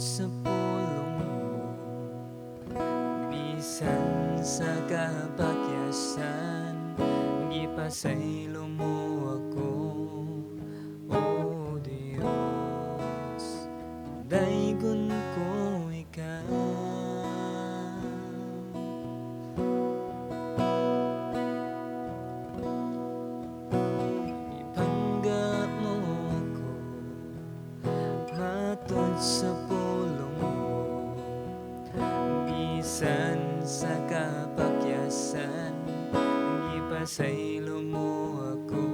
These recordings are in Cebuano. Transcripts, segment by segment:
sa pulong mo, bisan sa kapakyasan, gipasaylo mo ako, O Dios. Daygon ko ikaw. Ipangga mo ako matod sa pulong mo, bisan sa kapakyasan, gipasaylo mo ako,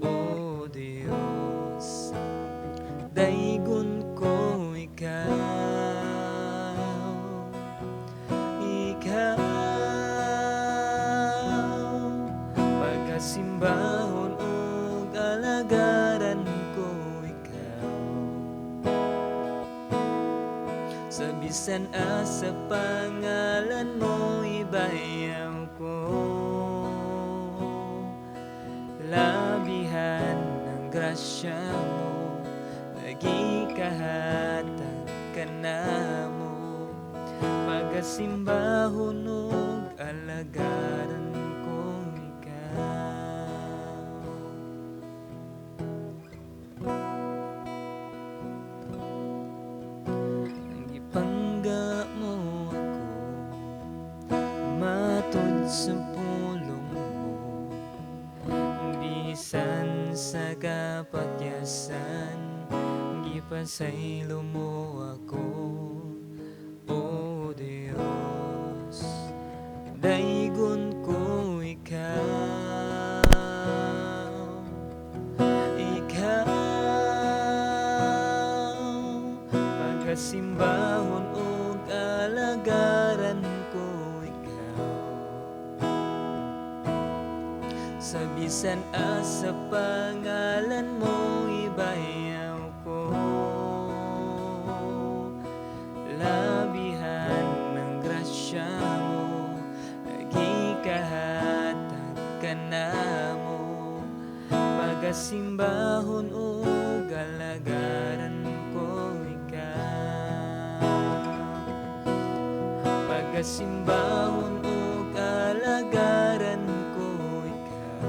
O Dios. Daygon ko ikaw, ikaw. Pagkasimbahon ug alagaran ko ikaw, sa bisan asa pangalan mo ibayaw ko. Labihan ng grasya mo, nagikahatag ka na mo. Pagkasimbahon ug alagaran ko ikaw. Ang ipangga mo ako matod sa pulong mo, bisan sa kapakyasan, gipasaylo mo ako, O Dios. Daygon ko ikaw, ikaw. Pagkasimbahon ug alagaran ko ikaw, sa bisan asa pangalan mo ibayaw ko. Labihan ng grasya mo, nagikahatag ka na mo. Pagkasimbahon ug alagaran ko ikaw. Pagkasimbahon ug alagaran ko ikaw,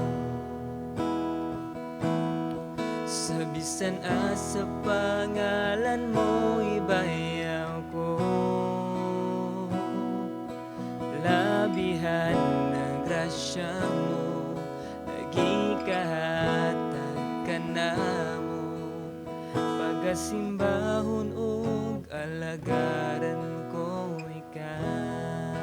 sa bisan asa pangalan mo ibayaw ko. Labihan ng grasya mo, nagikahatag ka na mo. Pagkasimbahon ug alagaran ko ikaw.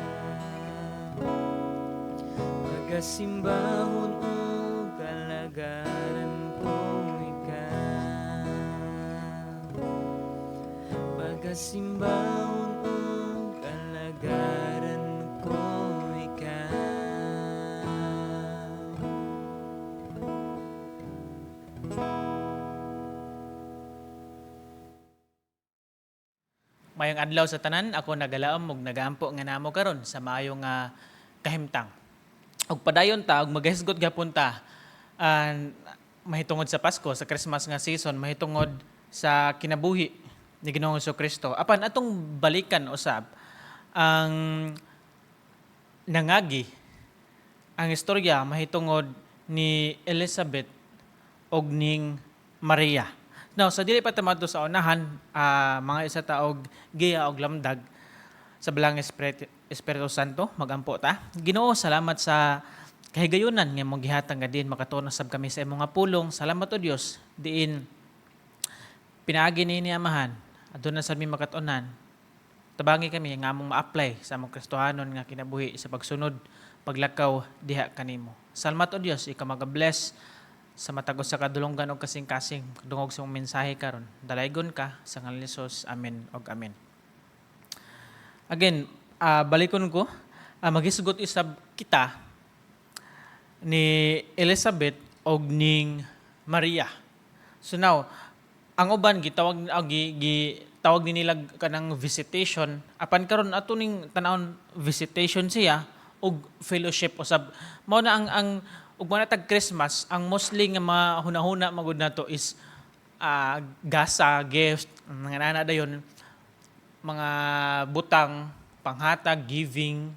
Pagkasimbahon ug alagaran ko ikaw. Pagkasimbahon ug alagaran ko ikaw. Mayong adlaw sa tanan, ako nagalaom ug nagaampo nga namo karon sa maayo nga kahimtang. Ug padayon ta ug magahisgot gyapon ta mahitungod sa Pasko, sa Christmas nga season, mahitungod sa kinabuhi ni Ginoong Kristo. Apan atong balikan usab ang nangagi ang istorya mahitungod ni Elizabeth og ning Maria. Now, sa dili pa ta maadto sa unahan, mga isa taog giya og lamdag sa Balang Espiritu Santo, magampo ta. Ginoo, salamat sa kahigayunan nga imong gihatag nga diin makatuon sab kami sa imong nga pulong. Salamat o Dios diin pinaagi ni Amahan. Aduna sad mi makatuonan. Tabangi kami nga among ma-apply sa among Kristohanon nga kinabuhi sa pagsunod, paglakaw diha kanimo. Salamat o Dios, ikaw maga-bless sa matag usa ka dulonggan og kasing-kasing dungog sa imong mensahe karon. Dalaygon ka sa ngalan ni Jesus. Amen og amen. Again, balikon ko, maghisgot isab kita ni Elizabeth og ning Maria. So now, ang uban gitawag gi, gi tawag ni nila kanang visitation, apan karon ato ning tan-awon visitation siya og fellowship usab. Mao na ang ug mo na tag Christmas, ang mostly nga mahunahuna magud nato is gasa, gift, Mga nana dayon mga butang panghatag, giving,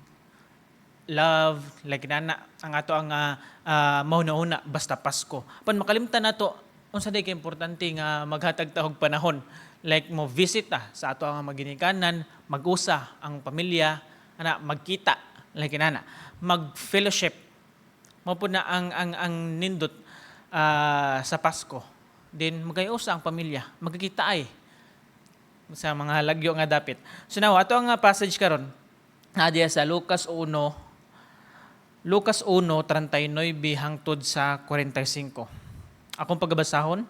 love, like nana ang ato ang mauna-una basta Pasko. Pan makalimtan nato unsa day ka importante nga maghatag ta og panahon, like mo visit ta sa ato ang maginikanan, mag-usa ang pamilya ana, magkita, like nana, mag-fellowship. Mao pud na ang nindot sa Pasko. Then magayusa ang pamilya, magkikita ay sa mga lagyo nga dapit. So now, ato ang passage karon naa diya sa Lucas 1, Lucas 1:39 hangtod sa 45. Akong pagabasahon,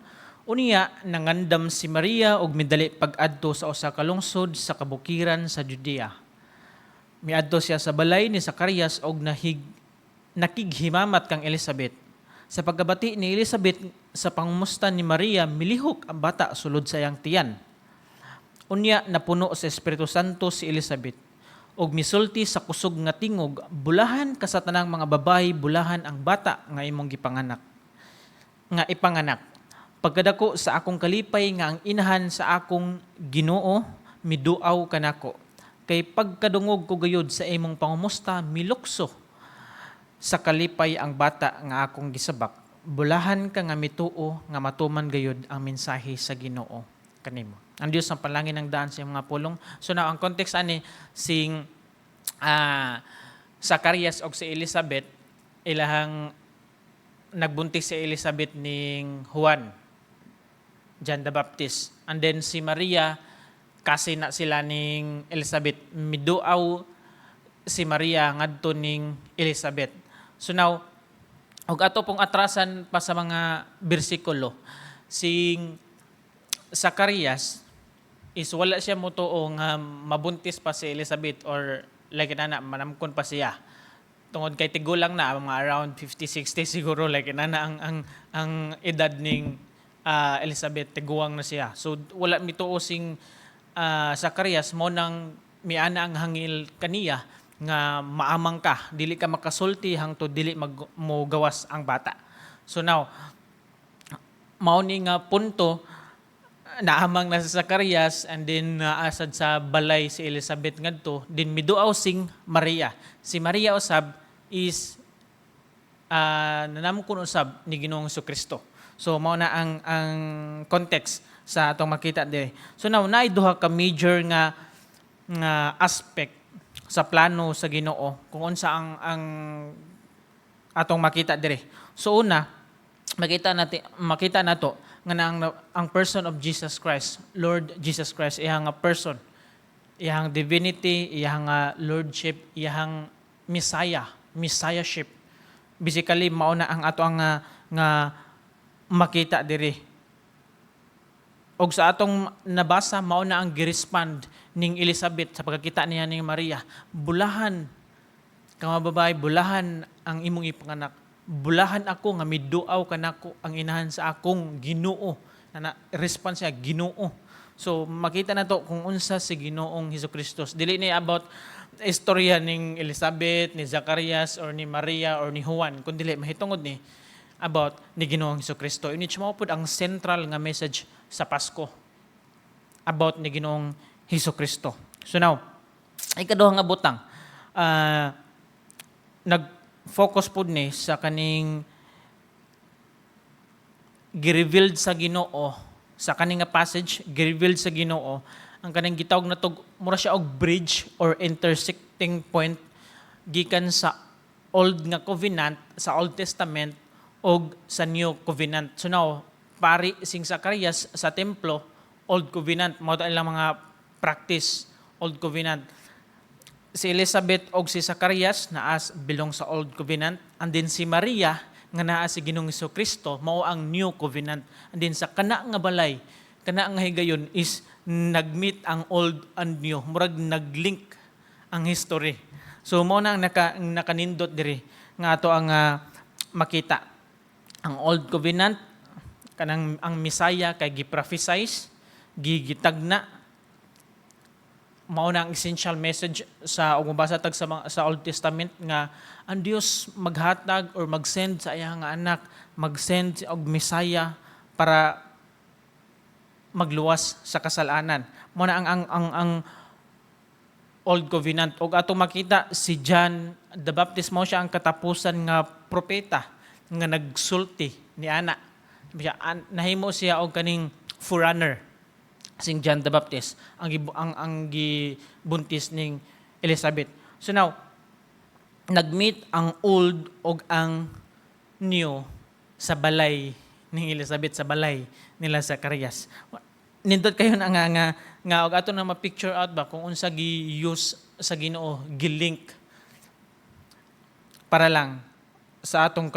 unya nangandam si Maria og midali pag-adto sa usa ka lungsod sa kabukiran sa Judea. Miadto siya sa balay ni Zacarias og nakighimamat kang Elizabeth. Sa pagkabati ni Elizabeth sa pangumusta ni Maria, milihok ang bata sulod sa iyang tiyan. Unya napuno sa Espiritu Santo si Elizabeth og misulti sa kusog nga tingog, "Bulahan ka sa tanang mga babayi, bulahan ang bata nga imong gipanganak nga ipanganak. Pagkadako sa akong kalipay nga ang inahan sa akong Ginoo miduaw kanako. Kay pagkadungog ko gayud sa imong pangumusta, milukso sa kalipay ang bata nga akong gisabak. Bulahan ka nga mituo nga matuman gayud ang mensahe sa Ginoo kanimo." Ang Dios ang palangin ng daan sa iyang mga pulong. So now, ang context ani sing Zacarias og si Elizabeth, ilahang nagbuntis si Elizabeth ning Juan, John the Baptist. And then si Maria, kasi na sila ning Elizabeth. Miduaw si Maria ngadto ning Elizabeth. So now, ug ato pong atrasan pa sa mga bersikulo, sing Zacarias is wala siya motuo nga mabuntis pa si Elizabeth or like nana manamkon pa siya tungod kay tigulang na, mga around 50, 60 siguro, like nana ang edad ning Elizabeth, tiguang na siya. So wala mituo sing Zacarias. Mo nang miana ang hangil kaniya nga maamang ka, dili ka makasulti hangtod dili mag mo gawas ang bata. So now, mao ni nga punto, naamang na si Zacarias and then naasad sa balay si Elizabeth ngadto, din miduaw sing Maria. Si Maria usab is nanamkon usab ni Ginoong Kristo. So mao na ang context sa atong makita diri. So now, naay duha ka major nga aspect sa plano sa Ginoo kung unsa ang atong makita diri. So una, makita nato nga na ang person of Jesus Christ, Lord Jesus Christ, iyang nga person, iyang divinity, iyang nga lordship, iyang Messiah, messiahship. Basically, mao na ang ato ang nga makita diri. Og sa atong nabasa, mao na ang girespond ning Elizabeth sa pagkakita niya ning Maria. "Bulahan ka nga babae, bulahan ang imong ipanganak. Bulahan ako nga miduaw kanako ang inahan sa akong Ginoo." Na response niya, "Ginoo." So makita na to kung unsa si Ginoong Hesus Kristo. Dili ni about istorya ning Elizabeth, ni Zacarias or ni Maria or ni Juan, kundi mahitungod ni about ni Ginoong Hesus Kristo. In which mao pud ang central nga message sa Pasko, about ni Ginoong Hesus Kristo. So now, ikaduha nga butang, nag-focus pud ni sa kaning gi-revealed sa Ginoo sa kaning nga passage, gi-revealed sa Ginoo ang kaning gitawag na tog mura siya og bridge or intersecting point gikan sa Old nga Covenant, sa Old Testament og sa New Covenant. So now, pari sing Zacarias sa templo, Old Covenant, mao to ilang mga practice, Old Covenant. Si Elizabeth og si Zacarias naa belong sa Old Covenant, and then si Maria nga naa si Ginoong Kristo mao ang New Covenant. And then sa kana nga balay, kana nga higayon is nag-meet ang Old and New, murag naglink ang history. So mao na ang nakanindot diri nga ato ang makita ang Old Covenant, kanang ang Messiah kay gi-prophesize, gigitagna, mao na ang essential message sa ug mabasa tag sa Old Testament nga ang Dios maghatag or mag-send sa iyang nga anak, mag-send og Messiah para Magluwas sa kasalanan. Mo na ang Old Covenant. Og ato makita si John the Baptist, mo siya ang katapusan nga propeta nga nagsulti ni ana. Siya, nahimo siya og kaning forerunner sing John the Baptist ang gibuntis ning Elizabeth. So now nag-meet ang old og ang new sa balay ning Elizabeth, sa balay nila Zacarias. Nindot kayo na nga og ato na ma-picture out ba kung unsa gi-use sa Ginoo, gi-link para lang sa atong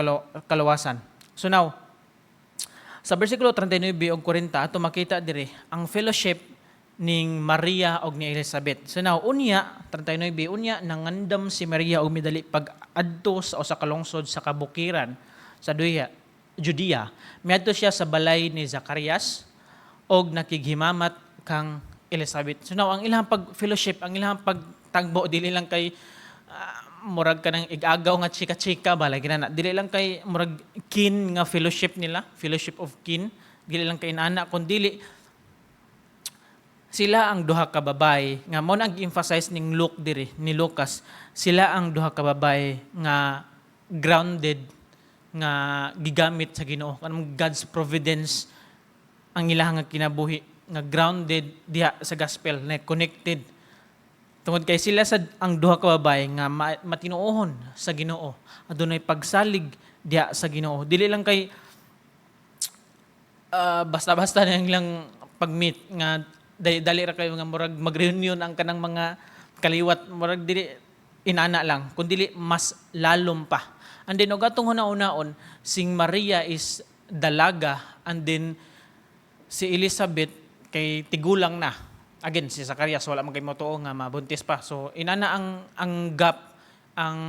kaluwasan. So now, sa versikulo 39 ug 40, ato makita diri ang fellowship ning Maria og ni Elizabeth. So now, unya 39, unya nangandam si Maria og midali pag-adto sa usa ka lungsod sa kabukiran sa Judea. Miadto siya sa balay ni Zacarias og nakighimamat kang Elizabeth. So now, ang ilang pag-fellowship, ang ilang pagtagbo, dili lang kay murag ka ng igagaw nga chika-chika ba, lagi na dili lang kay murag kin nga fellowship nila, fellowship of kin, dili lang kay inana, kun dili sila ang duha ka babae nga mo nang emphasize ning Luke diri, ni Lucas, sila ang duha ka babae nga grounded nga gigamit sa Ginoo, kanang God's providence ang ilang nga kinabuhi nga grounded diha sa gospel na connected, tungod kay sila sa ang duha ka babae nga matinuohon sa Ginoo, adunay pagsalig diha sa Ginoo. Dili lang kay basta-basta na lang pag-meet nga dali, dali ra kayo nga murag mag-reunion ang kanang mga kaliwat, murag dili inana lang, kun dili mas lalom pa. And then og atong huna-hunaon, sing Maria is dalaga and then si Elizabeth kay tigulang na. Again, si Zacarias wala man kay motuo nga mabuntis pa. So inana ang gap, ang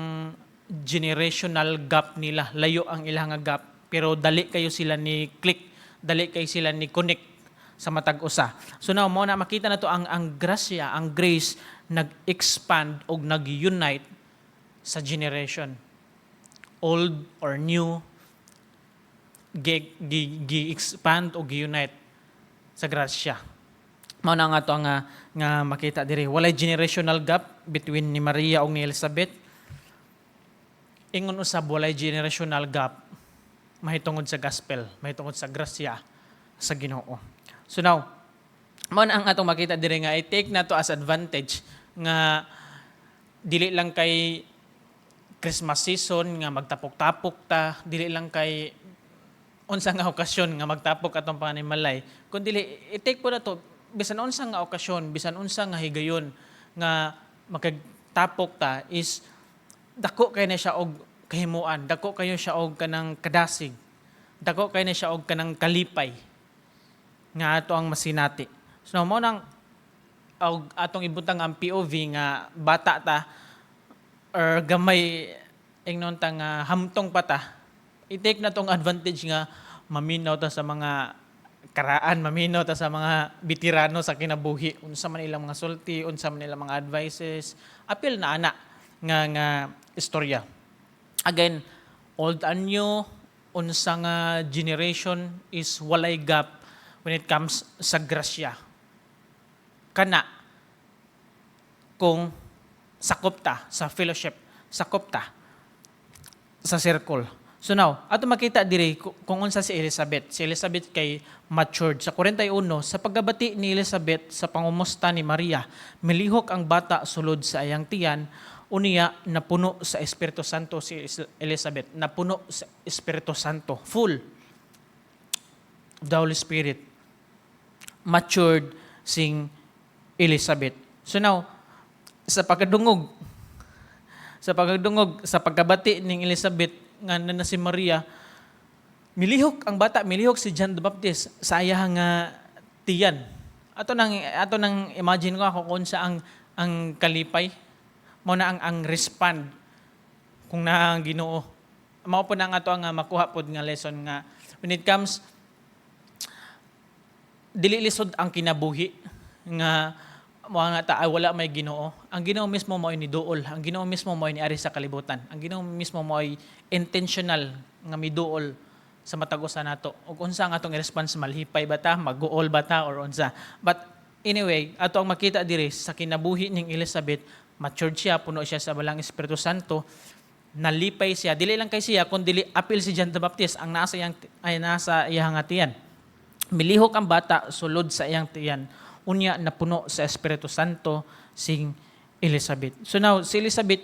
generational gap nila, layo ang ilang nga gap, pero dali kayo sila ni click, dali kayo sila ni connect sa matag usa. So now mo na makita na to ang grasya, ang grace, nag-expand og nag-unite sa generation, old or new, gi expand o gi-unite sa grasya. Mao na nga to nga makita diri. Walay generational gap between ni Maria ug ni Elizabeth. Ingon usab, walay generational gap mahitungod sa gospel, mahitungod sa grasya sa Ginoo. So now, mao na ang atong makita diri nga i-take na to as advantage nga dili lang kay Christmas season nga magtapok-tapok ta, dili lang kay unsa nga okasyon nga magtapok atong panimalay, kun dili i-take po na to bisan unsa nga okasyon, bisan unsa nga higayon nga makagtapok ta, is dako kay na siya og kahimuan, dako kayo siya og kanang kadasig, dako kay na siya og kanang kalipay nga ato ang masinati. So mo nang og atong ibutang ang POV nga bata ta or gamay, ingnon ta nga hamtong pa ta, i-take na tong advantage nga maminaw ta sa mga karaan, maminaw ta sa mga veterano sa kinabuhi, unsa man ilang mga sulti, unsa man ilang mga advices, apil na ana nga istorya. Again, old and new, unsa nga generation is walay gap when it comes sa grasya. Kana kung sakop ta sa fellowship, sakop ta sa circle. So now, ato makita diri kung unsa si Elizabeth. Si Elizabeth kay matured. Sa 41, sa pagkabati ni Elizabeth sa pangumusta ni Maria, milihok ang bata sulod sa iyang tiyan, unya napuno sa Espiritu Santo si Elizabeth. Napuno sa Espiritu Santo. Full of the Holy Spirit. Matured sing Elizabeth. So now, sa pagkadungog, sa pagkabati ning Elizabeth nga na si Maria, milihok ang bata, milihok si John the Baptist sa iyang nga tiyan. Ato nang imagine ko ako kung sa ang kalipay mo na ang respond kung naa ang Ginoo. Mao po na nga ato ang makuha pod nga lesson nga when it comes, dili lisod ang kinabuhi nga mo nga ta ay wala may Ginoo. Ang Ginoo mismo mo ni duol. Ang Ginoo mismo mo ni ari sa kalibutan. Ang Ginoo mismo mo ay intentional nga miduol sa Sa matag usa nato. Ug unsa ang atong response, malipay ba ta, maguol ba ta, or unsa? But anyway, ato ang makita diri sa kinabuhi ning Elizabeth, matured siya, puno siya sa Balaang Espiritu Santo, nalipay siya. Dili lang kay siya, kun dili apil si John the Baptist ang nasa iyang ay nasa iyang tiyan. Milihok ang bata sulod sa iyang tiyan. Unya napuno sa Espiritu Santo sing Elizabeth. So now, si Elizabeth,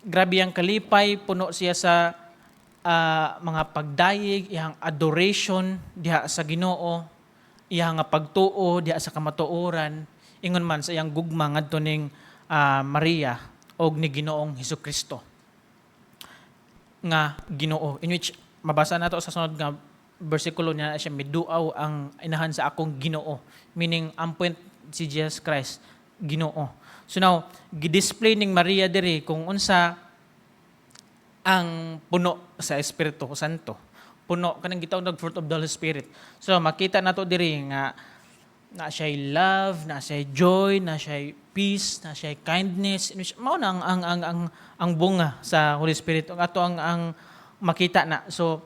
grabe ang kalipay, puno siya sa mga pagdayeg, iyang adoration diha sa Ginoo, iyang nga pagtuo diha sa kamatuoran, ingon man sa iyang gugma ngadto ning Maria og ni Ginoong Hesukristo nga Ginoo, in which mabasa nato sa sunod nga bersikulo niya siya, "Miduaw ang inahan sa akong Ginoo," meaning ang point si Jesus Christ Ginoo. So now, gi-display ning Maria diri kung unsa ang puno sa Espiritu Santo, puno kanang gitawag og fruit of the Holy Spirit. So makita nato diri nga na siya'y love, na siya'y joy, na siya'y peace, na siya'y kindness, in which mao na ang bunga sa Holy Spirit. Ang ato ang makita na. So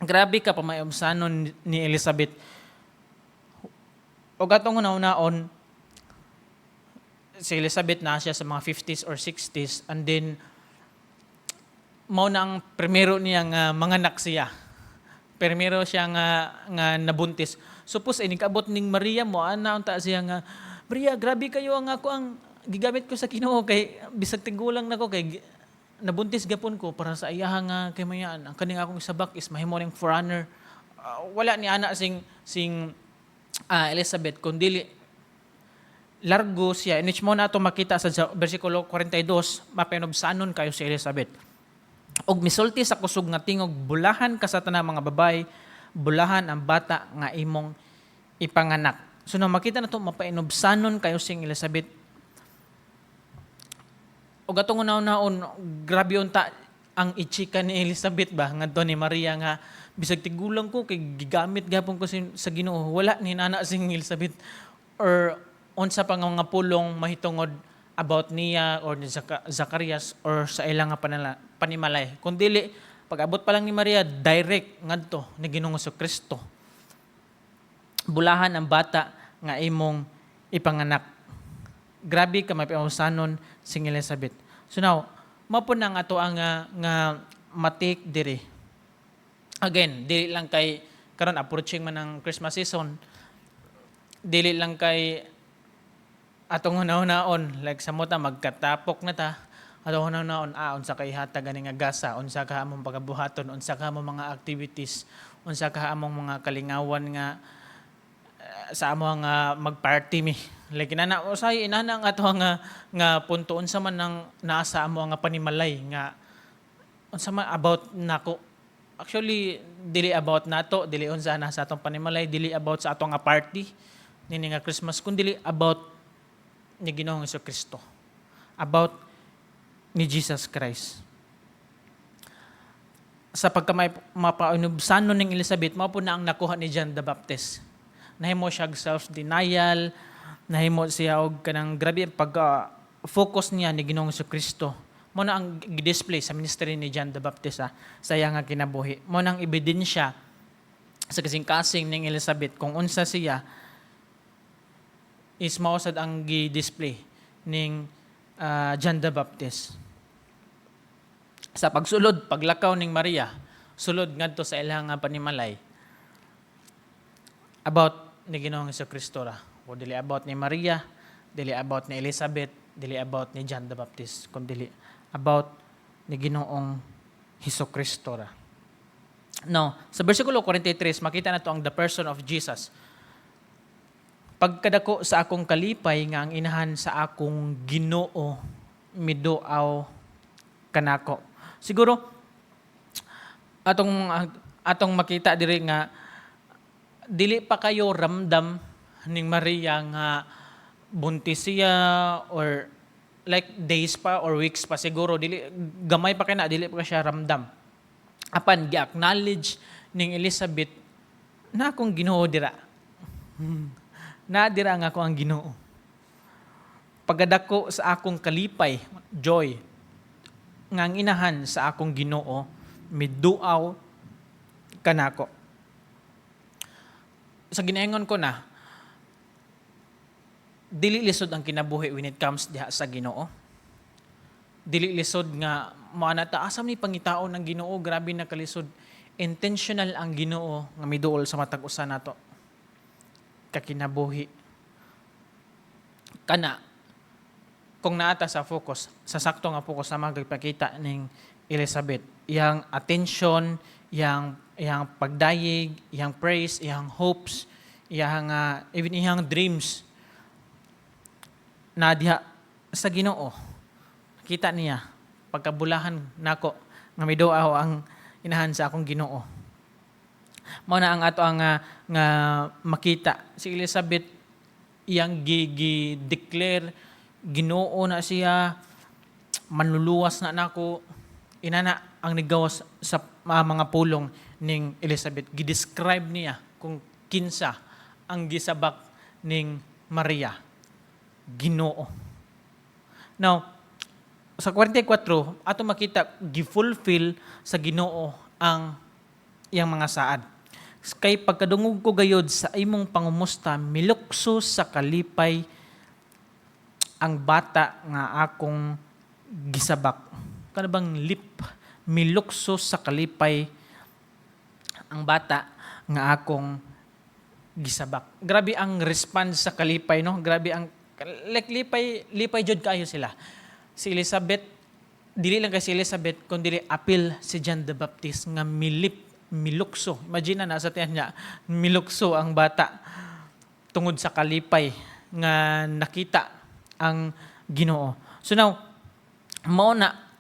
grabe ka pamaayobsanon ni Elizabeth. Og atong una-unaon, si Elizabeth na siya sa mga 50s or 60s, and then mao na ang primero niya nga manganak siya. Primero siya nga nabuntis. Suppose ay nikaabot ning Maria mo ana unta siya nga, "Maria, grabe kayo ang ako ang gigamit ko sa Ginoo kay bisag tigulang nako kay nabuntis gapon ko para sa iyaha nga kahimayaan. Ang kaning akong sabak is mahimo ning forerunner." Wala ni ana sing Elizabeth, kundi largo siya, in which mo na ato makita sa versikulo 42, mapanubsanon kayo si Elizabeth. Og misulti sa kusog nga tingog, "Bulahan ka sa tanang mga babae, bulahan ang bata nga imong ipanganak." So na makita na to, mapainubsanon kayo sing Elizabeth. Og atong una-unaon, grabe unta ang itsika ni Elizabeth ba ngadto ni Maria nga bisag tigulang ko kay gigamit gapon ko sa Ginoo. Wala ni nana sing Elizabeth or unsa pa nga mga pulong mahitungod about niya or ni Zacarias or sa ilang nga panimalay. Kung dili, pag-abot pa lang ni Maria, direct ngadto ni Ginoong Kristo. "Bulahan ang bata nga imong ipanganak." Grabe ka mapainubsanon sing Elizabeth. So now, mao po na nga ato ang nga ma-take diri. Again, dili lang kay karon approaching man ang Christmas season, dili lang kay atong hunahun, like sa mota magkatapok na ta, atong hunahon, unsa kay hatag ani nga gasa, unsa ka among pagabuhaton, unsa ka among mga activities, unsa ka among mga kalingawan nga sa amo nga magparty mi. Like inana usay inana ang ato nga punto, unsa man ang naa sa amo nga panimalay nga unsa man about nako. Actually, dili about nato, dili unsa na sa atong panimalay, dili about sa atong nga party nini nga Christmas, kun dili about ni Ginoong Kristo, about ni Jesus Christ. Sa pagka may mapaunubsanon ng Elizabeth, mao po na ang nakuha ni John the Baptist. Nahimo siya og self-denial, nahimo siya og kanang grabe ang pagka focus niya ni Ginoong Kristo. Mo na ang gi-display sa ministry ni John the Baptist sa iyang nga kinabuhi. Mo na ang ebidensya sa kasing-kasing ning Elizabeth kung unsa siya is mao sad ang gi-display ning John the Baptist. Sa pagsulod, paglakaw ning Maria, sulod ngadto sa ilang nga panimalay, about ni Ginoong Kristo ra. O dili about ni Maria, dili about ni Elizabeth, dili about ni John the Baptist, kun dili about ni Ginoong Hesus Kristo ra. No, sa versikulo 43, makita na to ang the person of Jesus. "Pagkadako sa akong kalipay nga ang inahan sa akong Ginoo miduaw kanako." Siguro atong makita diri nga dili pa kayo ramdam ning Maria nga buntis siya or like days pa or weeks pa siguro, dili gamay pa kay na dili pa siya ramdam. Apan gi-acknowledge ning Elizabeth na akong Ginoo dira. Na dira nga ako ang Ginoo. "Pagkadako sa akong kalipay," joy, "nga ang inahan sa akong Ginoo miduaw Kanako. Sa ginaingon ko na, dili lisod ang kinabuhi when it comes diha sa Ginoo. Dili lisod nga moana ta, "Asa ni pangitaon ng Ginoo, grabe na kalisod." Intentional ang Ginoo nga miduol sa matag usa nato kakinabuhi. Kana kung naata sa focus, sa sakto nga focus sa mga gipakita ning Elizabeth, iyang attention, iyang iyang pagdayeg, iyang praise, iyang hopes, iyang even iyang dreams na diha sa Ginoo. Kita niya, pagkabulahan nako nga miduaw ang inahan sa akong Ginoo. Mao na ang ato ang nga makita si Elizabeth, iyang gi declare Ginoo na siya, manluluwas na nako. Inana ang nigawas sa mga pulong ning Elizabeth. Gi-describe niya kung kinsa ang gisabak ning Maria, Ginoo. Now, sa 44, ato makita gi-fulfill sa Ginoo ang iyang mga saad. "Kay pagkadungog ko gayod sa imong pangumusta, milukso sa kalipay ang bata nga akong gisabak." Kana bang leap, milukso sa kalipay ang bata nga akong gisabak. Grabe ang response sa kalipay, no? Grabe ang like lipay, lipay jud kaayo sila. Si Elizabeth, dili lang kay si Elizabeth, kundi apil si John the Baptist nga milip, milukso. Imagine na nasa tiyan niya, milukso ang bata tungod sa kalipay nga nakita ang Ginoo. So now, mao na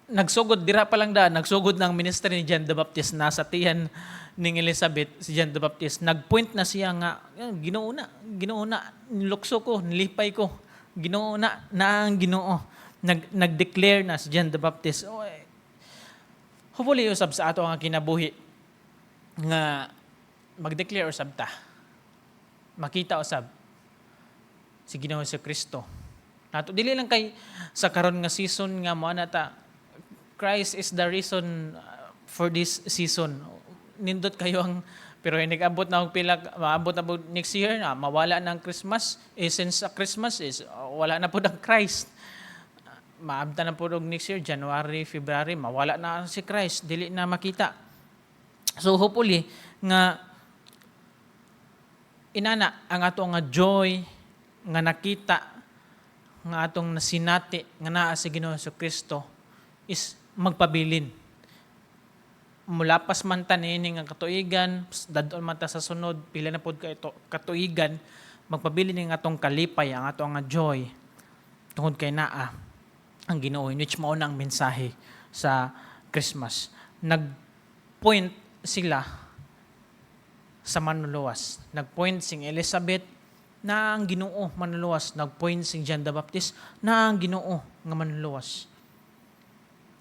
nagsugod dira pa lang da, nagsugod ng ministry ni John the Baptist, nasa tiyan ning Elizabeth si John the Baptist. Nagpoint na siya nga, "Eh, Ginoo na, Ginoo na, nilukso ko, nilipay ko. Ginoo na, na ang Ginoo." Nag-declare na si John the Baptist. Oh, eh, hopefully usab sa ato ang kinabuhi nga mag-declare usab ta. Makita usab si Ginoo sa Kristo. Nato dili lang kay sa karon nga season nga mo ana ta, Christ is the reason for this season. Nindot kayo ang pero nag-abot na og pila, maabot na po next year na mawala ng Christmas. Essence sa Christmas is wala na po ang Christ. Maabta na po og next year, January, February, mawala na si Christ, dili na makita. So hopefully nga inana ang ato nga joy nga nakita nga atong nasinati nga naa si Ginoo Kristo is magpabilin. Mulapas man ta niini nga katuigan, dadon man ta sa sunod, pila na pod ka ito katuigan, magpabilin ning atong kalipay, ang ato nga joy tungod kay naa ang Ginoo, in which mao na ang mensahe sa Christmas. Nag-point sila sa manluluwas. Nag-point sing Elizabeth na ang Ginoo manluluwas. Nag-point sing John the Baptist na ang Ginoo nga manluluwas.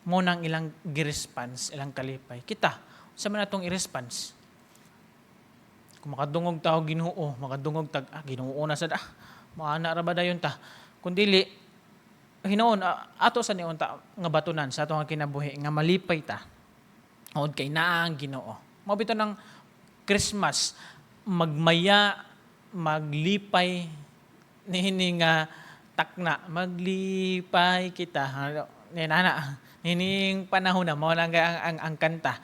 Mo nang ilang gi-response, ilang kalipay. Kita, sa man atong i-response? Kung makadungog tao Ginoo, makadungog tag ah, Ginoo na sad ah. Maana ra ba dayon ta? Kung dili hinuon ato sa nion ta nga batunan sa atong kinabuhi nga malipay ta. Tungod kay naa ang Ginoo. Mao bitaw ng Christmas, magmaya, maglipay niini nga takna, maglipay kita. Ni nana, nining panahon na mao lang ang kanta.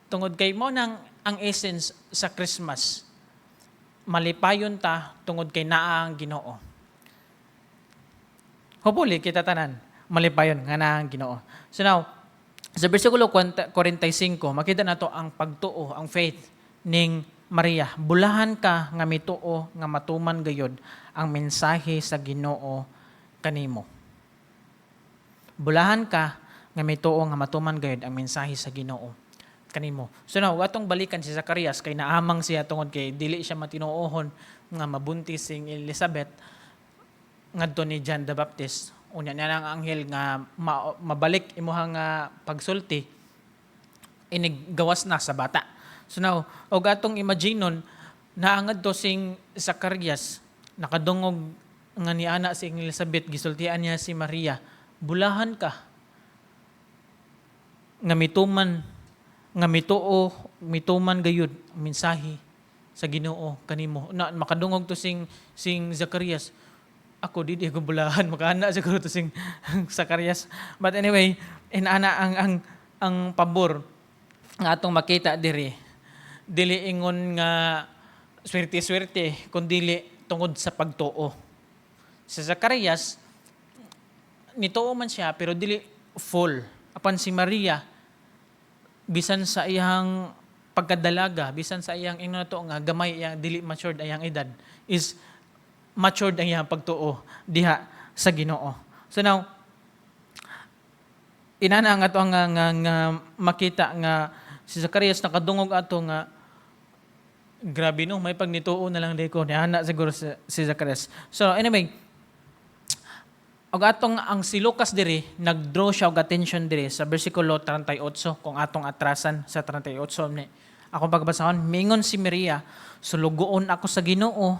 Tungod kay mao nang ang essence sa Christmas. Malipayon ta tungod kay naa ang Ginoo. Hopefully kita tanan malipayon nga naa ang Ginoo. So now, sa versikulo 45, makita nato ang pagtuo, ang faith ning Maria. "Bulahan ka nga mituo nga matuman gayod ang mensahe sa Ginoo kanimo." Bulahan ka nga mituo nga matuman gayod ang mensahe sa Ginoo kanimo. So now, atong balikan si Zacarias kay naamang siya tungod kay dili siya matinuohon nga mabuntis sing Elizabeth ngadto ni John the Baptist. Unya niya ang anghel nga mabalik imuhang nga pagsulti inig gawas na sa bata. So now, og atong imaginon naangad to sing Zacarias, nakadungog nga ni ana si Elizabeth, gisultian niya si Maria, "Bulahan ka nga mituman Nga mituo, mituman gayud mensahe sa Ginoo kanimo. Na makadungog to sing Zacarias. Ako di ko bulahan makaana siguro to sing Zacarias. But anyway, inana ang pabor nga atong makita diri. Dili ingon nga swerte-swerte, kundi tungod sa pagtuo. Sa Zacarias, nituo man siya pero dili full. Apan si Maria, bisan sa iyang pagkadalaga, bisan sa iyang ingnon nato nga gamay iyang, dili matured ang iyang edad, is matured ang iyang pagtuo diha sa Ginoo. So now, inana nga ato nga makita nga si Zacarias nakadungog ato nga grabe no, may pagnituo na lang ko niana siguro si Zacarias. So anyway, og atong ang si Lucas diri nag-draw siya og attention diri sa bersikulo 38. Kung atong atrasan sa 38 ni akong pagbasahon, mingon si Maria, "Sulugoon ako sa Ginoo,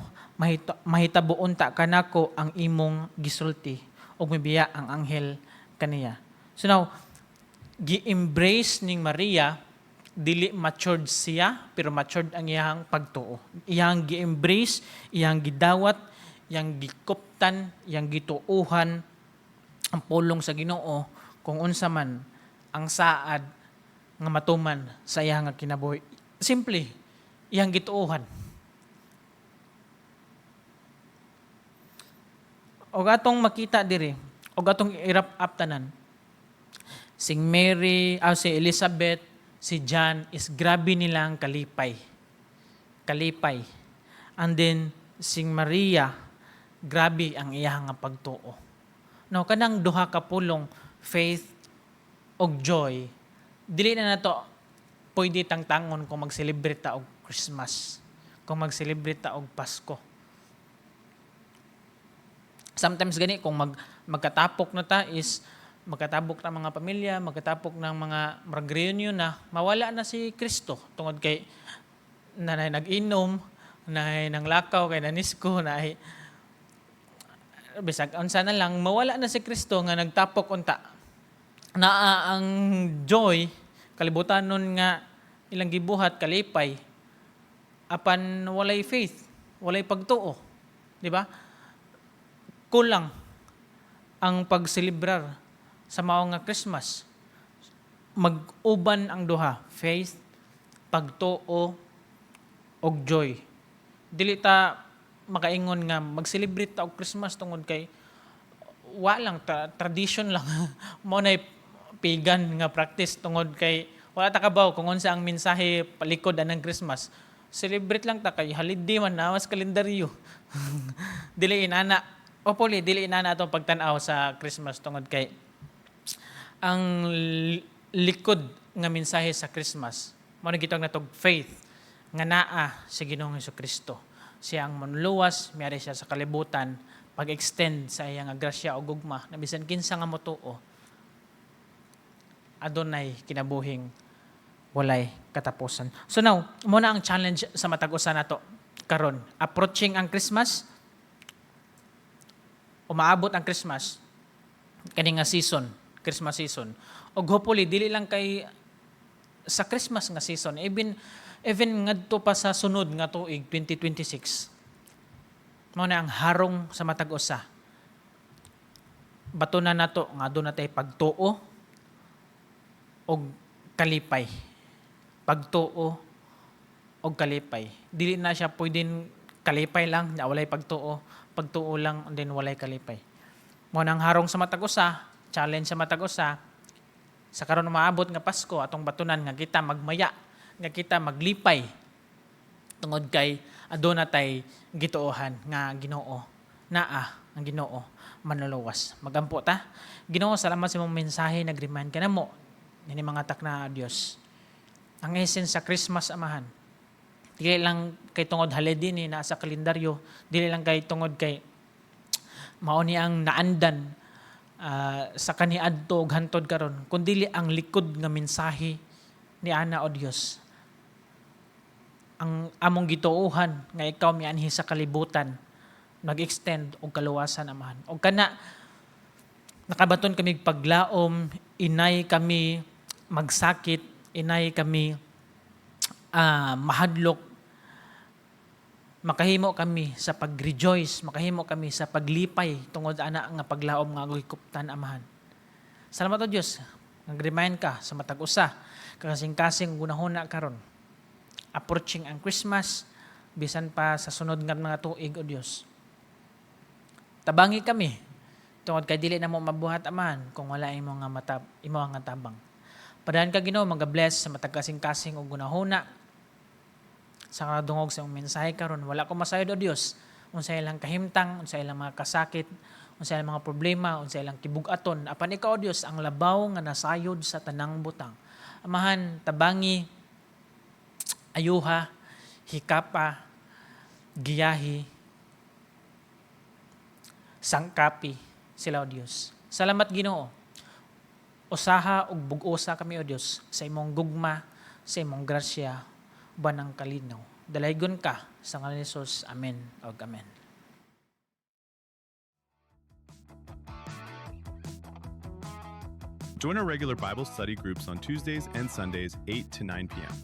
mahitabo unta kanako ang imong gisulti." Ug mibiya ang anghel kaniya. So now, gi-embrace ning Maria, dili matured siya pero matured ang iyang pagtuo. Iyang gi-embrace, iyang gidawat, iyang gikuptan, iyang gituuhan ang pulong sa Ginoo kung unsa man ang saad nga matuman sa iyang nga kinabuhi. Simply, iyang gituuhan. Og atong makita diri, og atong i-wrap up tanan, sing Mary, si Elizabeth, si John is grabe nilang kalipay. Kalipay. And then, sing Maria, grabe ang iyang nga pagtuo. No, kanang duha ka pulong, faith og joy, dili na nato pwede tangtangon kung mag-celebrate ta og Christmas, kung mag-celebrate ta og Pasko. Sometimes gani kung magkatapok na ta is magkatabok ng mga pamilya, magkatapok ng mga mag reunion na, mawala na si Kristo tungod kay nanay nag-inom, naay nanglakaw kay nanisko, naay bisag unsa na lang, mawala na si Kristo nga nagtapok unta. Naa ang joy, kalibutan nun nga ilang gibuhat, kalipay, apan walay faith, walay pagtuo. Di ba? Kulang ang pagselebrar sa mao nga Christmas. Mag-uban ang duha, faith, pagtuo, og joy. Dili ta makaingon nga mag-celebrate ta og Christmas tungod kay wa lang ta, tradition lang mo na, pagan nga practice, tungod kay wala ta kabaw kung unsa ang mensahe palikod anang Christmas. Celebrate lang ta kay holiday man na mas kalendaryo. Dili inana. Hopefully dili inana atong pagtan-aw sa Christmas tungod kay ang likod nga mensahe sa Christmas mao na gitawag natog faith nga naa sa Ginoong Kristo. Siya ang manluwas, miari siya sa kalibutan pag-extend sa iyang grasya o gugma na bisan kinsa nga motuo adunay kinabuhing walay katapusan. So now, mo na ang challenge sa matag usa nato karon. Approaching ang Christmas, umaabot ang Christmas, kani nga season, Christmas season. Og hopefully dili lang kay sa Christmas nga season, even even ngadto pa sa sunod nga tuig 2026. Mao na ang harong sa matag usa. Bato na nato nga aduna tay pagtuo og kalipay. Pagtuo og kalipay. Dili na siya pwedeng kalipay lang na walay pagtuo, pagtuo lang and then walay kalipay. Mao nang harong sa matag usa, challenge sa matag usa sa karon umaabot nga Pasko, atong batunan nga kita magmaya, nga kita maglipay tungod kay aduna tay gituohan nga Ginoo, naa ang Ginoo manluluwas. Magampo ta. Ginoo, salamat sa imong mensahe, nag-remind ka namo nini mga takna, Dios. Ang essence sa Christmas, Amahan, dili lang kay tungod holiday ni naa sa kalendaryo, dili lang kay tungod kay mao ni ang naandan sa kaniadto ug hantod karon, kundi ang likod nga mensahe ni ana, o Dios, ang among gituohan nga ikaw mianhi sa kalibutan mag-extend og kaluwasan, Amahan. Og kana nakabaton kami paglaom, inay kami magsakit. Inay kami mahadlok, makahimo kami sa pag-rejoice, makahimo kami sa paglipay tungod ana nga paglaom nga gikuptan, Amahan. Salamat, O Dios, nag-remind ka sa matag usa kasing-kasing gunahuna karon. Approaching ang Christmas, bisan pa sa sunod nga mga tuig, O Dios. Tabangi kami tungod kay dili namo mabuhat, Amahan, kung wala imo nga mata, imo nga tabang. Padayon ka, Ginoo, magabless sa matag kasing-kasing og gunahuna sa kadungog sa imong mensahe karon. Wala ko masayod, O Dios, unsa ilang kahimtang, unsa ilang mga kasakit, unsa ilang mga problema, unsa ilang kibugaton. Apan ikaw, O Dios, ang labaw nga nasayod sa tanang butang. Amahan, tabangi, ayuha, hikapa, giyahi, sangkapi sila, O Dios. Salamat, Ginoo. Usaha ug bug-osa kami, O Dios, sa imong gugma, sa imong grasya, uban ang kalinaw. Dalaygon ka sa ngalan ni Jesus. Amen ug amen. Join our regular Bible study groups on Tuesdays and Sundays, 8 to 9 p.m.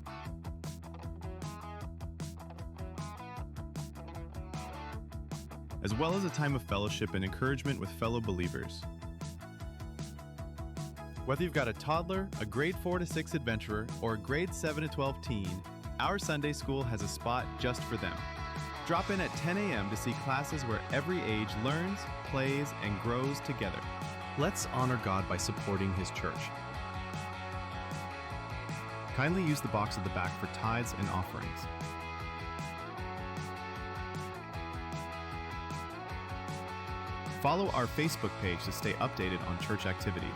As well as a time of fellowship and encouragement with fellow believers. Whether you've got a toddler, a grade 4 to 6 adventurer, or a grade 7 to 12 teen, our Sunday school has a spot just for them. Drop in at 10 a.m. to see classes where every age learns, plays, and grows together. Let's honor God by supporting His church. Kindly use the box at the back for tithes and offerings. Follow our Facebook page to stay updated on church activities.